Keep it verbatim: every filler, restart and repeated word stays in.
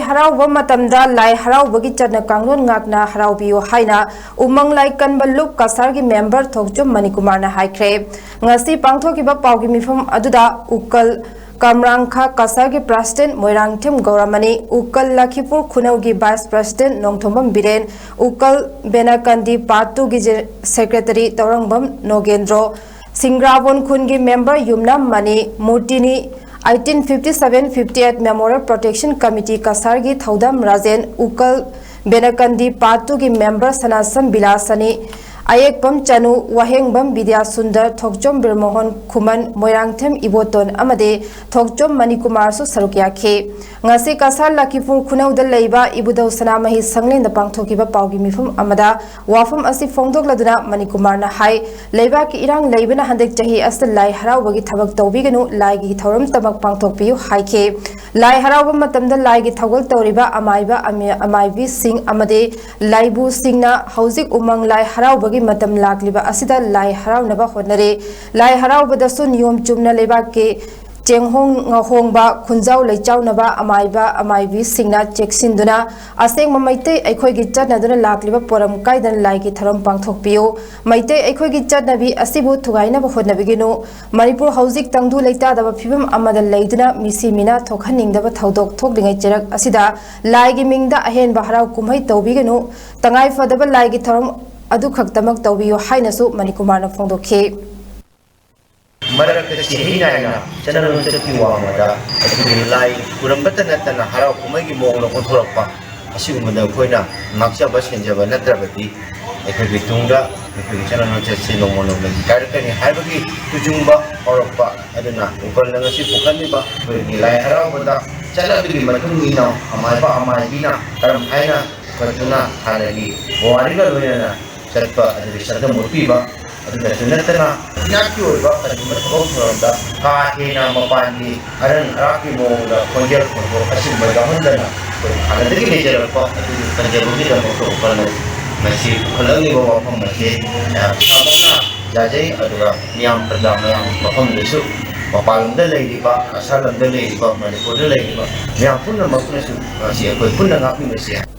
ꯍꯔꯥꯎꯕ ꯃꯇꯝꯗ ꯂꯥꯏ ꯍꯔꯥꯎꯕꯒꯤ ꯆꯠꯅ ꯀꯥꯡꯂꯣꯟ ꯉꯥꯛꯅ ꯍꯔꯥꯎꯕꯤꯌꯨ ꯍꯥꯏꯅ ꯎꯃꯪ ꯂꯥꯏ ꯀꯟꯕ ꯂꯨꯞ ꯀꯁꯥꯔꯒꯤ ꯃꯦꯝꯕꯔ ꯊꯣꯛꯆꯣꯝ ꯃꯅꯤꯀꯨꯃꯥꯔꯅ ꯍꯥꯏꯈ꯭ꯔꯦ꯫ ꯉꯁꯤ ꯄꯥꯡꯊꯣꯛꯈꯤꯕ ꯄꯥꯎꯒꯤ ꯃꯤꯐꯝ ꯑꯗꯨꯗ ꯎꯀꯜ ꯀꯝꯔꯥꯡꯈꯥ ꯀꯁꯥꯔꯒꯤ ꯄ꯭ꯔꯁꯤꯗꯦꯟꯠ ꯃꯣꯏꯔꯥꯡꯊꯦꯝ ꯒꯧꯔꯃꯅꯤ, ꯎꯀꯜ ꯂꯈꯤꯄꯨꯔ ꯈꯨꯅꯧꯒꯤ ꯚꯥꯏꯁ ꯄ꯭ꯔꯁꯤꯗꯦꯟꯠ ꯅꯣꯡꯊꯣꯝꯕꯝ ꯕꯤꯔꯦꯟ, ꯎꯀꯜ ꯕꯦꯅꯥꯀꯟꯗꯤ ꯄꯥꯔꯠ ꯇꯨꯒꯤ ꯖꯦ-, ꯁꯦꯀ꯭ꯔꯦꯇꯔꯤ ꯇꯧꯔꯪꯕꯝ ꯅꯣꯒꯦꯟꯗ꯭ꯔꯣ, ꯁꯤꯡꯒ꯭ꯔꯥꯕꯣꯟ ꯈꯨꯟꯒꯤ ꯃꯦꯝꯕꯔ ꯌꯨꯝꯅꯥꯝ ꯃꯅꯤ, ꯃꯨꯔꯇꯤꯅꯤ eighteen fifty seven fifty eight Memorial Protection Committee ꯀꯁꯥꯔꯒꯤ ꯊꯧꯗꯝ ꯔꯥꯖꯦꯟ, ꯎꯀꯜ ꯕꯦꯅꯥꯀꯟꯗꯤ ꯄꯥꯔꯠ ꯇꯨꯒꯤ ꯃꯦꯝꯕꯔ ꯁꯅꯥꯁꯝ ꯕꯤꯂꯥꯁꯅꯤ, ꯑꯌꯦꯛꯄꯝ ꯆꯅꯨ, ꯋꯥꯍꯦꯡꯕꯝ ꯕꯤꯗ꯭ꯌꯥꯁꯨꯟꯗꯔ, ꯊꯣꯛꯆꯣꯝ ꯕꯤꯔꯃꯣꯍꯟ ꯈꯨꯃꯟ, ꯃꯣꯏꯔꯥꯡꯊꯦꯝ ꯏꯕꯣꯇꯣꯟ ꯑꯃꯗꯤ ꯊꯣꯛꯆꯣꯝ ꯃꯅꯤꯀꯨꯃꯥꯔꯁꯨ ꯁꯔꯨꯛ ꯌꯥꯈꯤ꯫ ꯉꯁꯤ ꯀꯁꯥꯔ ꯂꯈꯤꯄꯨꯔ ꯈꯨꯅꯧꯗ ꯂꯩꯕ ꯏꯕꯨꯙꯧ ꯁꯅꯥꯃꯍꯤ ꯁꯪꯂꯦꯟꯗ ꯄꯥꯡꯊꯣꯛꯈꯤꯕ ꯄꯥꯎꯒꯤ ꯃꯤꯐꯝ ꯑꯃꯗ ꯋꯥꯐꯝ ꯑꯁꯤ ꯐꯣꯡꯗꯣꯛꯂꯗꯨꯅ ꯃꯅꯤꯀꯨꯃꯥꯔꯅ ꯍꯥꯏ, ꯂꯩꯕꯥꯛꯀꯤ ꯏꯔꯥꯡ ꯂꯩꯕꯅ ꯍꯟꯗꯛ ꯆꯍꯤ ꯑꯁꯤꯗ ꯂꯥꯏ ꯍꯔꯥꯎꯕꯒꯤ ꯊꯕꯛ ꯇꯧꯕꯤꯒꯅꯨ, ꯂꯥꯏꯒꯤ ꯊꯧꯔꯝꯇꯃꯛ ꯄꯥꯡꯊꯣꯛꯄꯤꯌꯨ ꯍꯥꯏꯈꯤ꯫ ꯂꯥꯏ ꯍꯔꯥꯎꯕ ꯃꯇꯝꯗ ꯂꯥꯏꯒꯤ ꯊꯧꯒꯜ ꯇꯧꯔꯤꯕ ꯑꯃꯥꯏꯕ ꯑꯃꯤ-, ꯑꯃꯥꯏꯕꯤꯁꯤꯡ ꯑꯃꯗꯤ ꯂꯥꯏꯕꯨꯁꯤꯡꯅ ꯍꯧꯖꯤꯛ ꯎꯃꯪ ꯂꯥꯏ ꯍꯔꯥꯎꯕꯒꯤ ꯃꯇꯝ ꯂꯥꯛꯂꯤꯕ ꯑꯁꯤꯗ ꯂꯥꯏ ꯍꯔꯥꯎꯅꯕ ꯍꯣꯠꯅꯔꯤ꯫ ꯂꯥꯏ ꯍꯔꯥꯎꯕꯗꯁꯨ ꯅꯤꯌꯣꯝ ꯆꯨꯝꯅ ꯂꯩꯕꯥꯛꯀꯤ ꯆꯦꯡꯍꯣꯡ ꯉꯥꯍꯣꯡꯕ, ꯈꯨꯟꯖꯥꯎ ꯂꯩꯆꯥꯎꯅꯕ ꯑꯃꯥꯏꯕ ꯑꯃꯥꯏꯕꯤꯁꯤꯡꯅ ꯆꯦꯛꯁꯤꯟꯗꯨꯅ ꯑꯁꯦꯡꯕ ꯃꯩꯇꯩ ꯑꯩꯈꯣꯏꯒꯤ ꯆꯠꯅꯗꯨꯅ ꯂꯥꯛꯂꯤꯕ ꯄꯣꯔꯝ ꯀꯥꯏꯗꯅ ꯂꯥꯏꯒꯤ ꯊꯧꯔꯝ ꯄꯥꯡꯊꯣꯛꯄꯤꯌꯨ꯫ ꯃꯩꯇꯩ ꯑꯩꯈꯣꯏꯒꯤ ꯆꯠꯅꯕꯤ ꯑꯁꯤꯕꯨ ꯊꯨꯒꯥꯏꯅꯕ ꯍꯣꯠꯅꯕꯤꯒꯅꯨ꯫ ꯃꯅꯤꯄꯨꯔ ꯍꯧꯖꯤꯛ ꯇꯪꯗꯨ ꯂꯩꯇꯥꯗꯕ ꯐꯤꯕꯝ ꯑꯃꯗ ꯂꯩꯗꯨꯅ ꯃꯤꯁꯤ ꯃꯤꯅꯥ ꯊꯣꯛꯍꯟꯅꯤꯡꯗꯕ ꯊꯧꯗꯣꯛ ꯊꯣꯛꯂꯤꯉꯩ ꯆꯩꯔꯛ ꯑꯁꯤꯗ ꯂꯥꯏꯒꯤ ꯃꯤꯡꯗ ꯑꯍꯦꯟꯕ ꯍꯔꯥꯎ ꯀꯨꯝꯍꯩ ꯇꯧꯕꯤꯒꯅꯨ꯫ ꯇꯉꯥꯏ ꯐꯗꯕ ꯂꯥꯏꯒꯤ ꯊꯧꯔꯝ ꯑꯗꯨꯈꯛꯇꯃꯛ ꯇꯧꯕꯤꯌꯨ ꯍꯥꯏꯅꯁꯨ ꯃꯅꯤꯀꯨꯃꯥꯔꯅ ꯐꯣꯡꯗꯣꯛꯈꯤ꯫ ꯃꯔꯛꯇ ꯆꯍꯤ ꯅꯥꯏꯅ ꯆꯠꯅ ꯂꯣꯟꯆꯠꯀꯤ ꯋꯥꯡꯃꯗ ꯑꯩꯈꯣꯏꯒꯤ ꯂꯥꯏ ꯈꯨꯔꯝꯕꯇ ꯅꯠꯇꯅ ꯍꯔꯥꯎ ꯀꯨꯝꯍꯩꯒꯤ ꯃꯑꯣꯡꯗ ꯑꯣꯟꯊꯣꯔꯛꯄ ꯑꯁꯤꯒꯨꯝꯕꯗ ꯑꯩꯈꯣꯏꯅ ꯉꯥꯛꯆꯕ ꯁꯦꯟꯖꯕ ꯅꯠꯇ꯭ꯔꯕꯗꯤ ꯑꯩꯈꯣꯏꯒꯤ ꯇꯨꯡꯗ ꯑꯩꯈꯣꯏꯒꯤ ꯆꯠꯅ ꯂꯣꯟꯆꯠꯁꯤ ꯅꯣꯡꯃ ꯅꯣꯡꯃꯒꯤ ꯀꯥꯏꯔꯛꯀꯅꯤ ꯍꯥꯏꯕꯒꯤ ꯇꯨꯖꯨꯡꯕ ꯍꯧꯔꯛꯄ ꯑꯗꯨꯅ ꯎꯀꯜꯅ ꯉꯁꯤ ꯄꯨꯈꯠꯂꯤꯕ ꯑꯩꯈꯣꯏꯒꯤ ꯂꯥꯏ ꯍꯔꯥꯎꯕꯗ ꯆꯠꯅꯕꯤꯒꯤ ꯃꯇꯨꯡ ꯏꯟꯅ ꯑꯃꯥꯏꯕ ꯑꯃꯥꯏꯕꯤꯅ ꯀꯔꯝ ꯍꯥꯏꯅ ꯄꯨꯈꯠꯇꯨꯅ ꯍꯥꯟꯅꯒꯤ ꯄꯨꯋꯥꯔꯤꯒ ꯂꯣꯏꯅꯅ ꯆꯠꯄ ꯑꯗꯨꯒꯤ ꯁꯛꯇꯝ ꯎꯠꯄꯤꯕ ꯑꯗꯨꯗꯁꯨ ꯅꯠꯇꯅ ꯏꯅꯥꯠꯀꯤ ꯑꯣꯏꯕ ꯀꯔꯤꯒꯨꯝꯕ ꯊꯕꯛ ꯊꯧꯔꯝꯗ ꯀꯥ ꯍꯦꯟꯅ ꯃꯄꯥꯟꯒꯤ ꯑꯔꯪ ꯑꯔꯥꯛꯀꯤ ꯃꯑꯣꯡꯗ ꯈꯣꯟꯖꯦꯜ ꯈꯣꯟꯊꯣꯛ ꯑꯁꯤꯒꯨꯝꯕ ꯌꯥꯎꯍꯟꯗꯅ ꯑꯩꯈꯣꯏ ꯍꯥꯟꯅꯗꯒꯤ ꯂꯩꯖꯔꯛꯄ ꯑꯗꯨꯒꯤ ꯀꯟꯖꯕꯒꯤꯗꯃꯛꯇ ꯎꯀꯜꯅ ꯉꯁꯤ ꯄꯨꯈꯠꯂꯛꯂꯤꯕ ꯋꯥꯐꯝ ꯑꯁꯤ ꯃꯌꯥꯝ ꯏꯁꯥꯃꯛꯅ ꯌꯥꯖꯩ꯫ ꯑꯗꯨꯒ ꯃꯤꯌꯥꯝ ꯄ꯭ꯔꯖꯥ ꯃꯌꯥꯝ ꯃꯐꯝꯗꯁꯨ ꯃꯄꯥꯟ ꯂꯝꯗ ꯂꯩꯔꯤꯕ, ꯑꯁꯥ ꯂꯝꯗ ꯂꯩꯔꯤꯕ, ꯃꯅꯤꯄꯨꯔꯗ ꯂꯩꯔꯤꯕ ꯃꯌꯥꯝ ꯄꯨꯝꯅꯃꯛꯅꯁꯨ ꯉꯁꯤ ꯑꯩꯈꯣꯏ ꯄꯨꯟꯅ ꯉꯥꯛꯄꯤꯕꯁꯤ